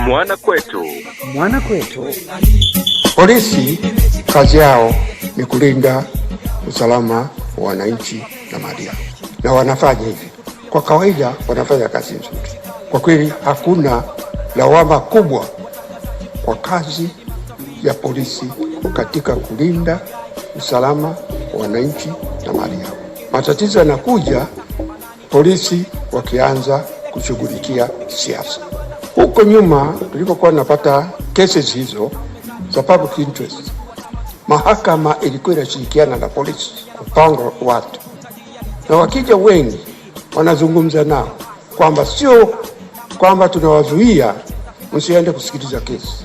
Mwana Kwetu. Mwana Kwetu. Polisi kazi yao ni kulinda usalama wa wananchi na mali yao, na wanafanya hivi kwa kawaida, wanafanya kazi nzuri kwa kweli. Hakuna lawama kubwa kwa kazi ya polisi katika kulinda usalama wa wananchi na mali yao. Matatizo yanakuja polisi wakianza kushughulikia siasa. Huko nyuma tulipokuwa tunapata cases hizo za public interest, mahakama ilikuwa inashirikiana na polisi kupanga watu, na wakija wengi wanazungumza nao kwamba sio kwamba tunawazuia msiende kusikiliza kesi,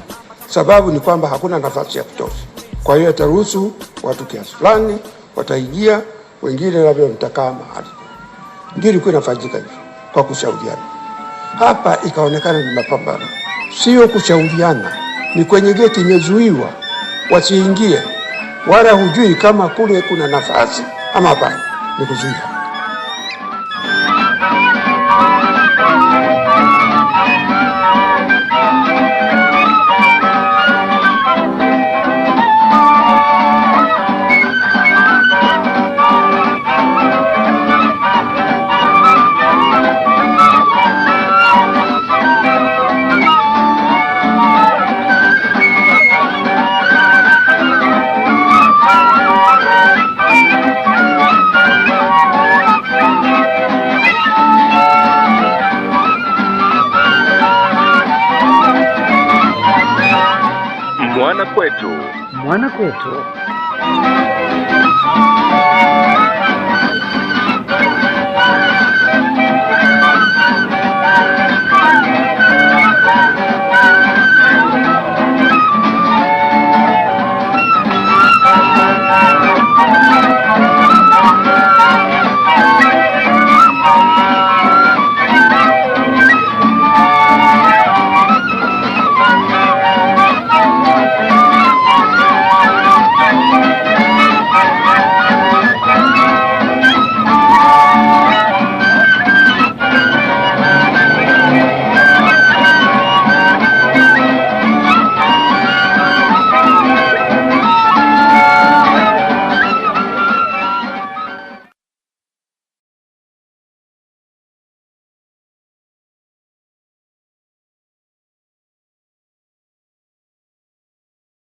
sababu ni kwamba hakuna nafasi ya kutosha. Kwa hiyo ataruhusu watu kiasi fulani wataingia, wengine labda mtakaa mahali. Ndio ilikuwa inafanyika hivyo kwa kushauriana. Hapa ikaonekana ni mapambano, sio kushauriana, ni kwenye geti imezuiwa wasiingie, wala hujui kama kule kuna nafasi ama hapana, ni kuzuia. Mwana Kwetu. Mwana Kwetu.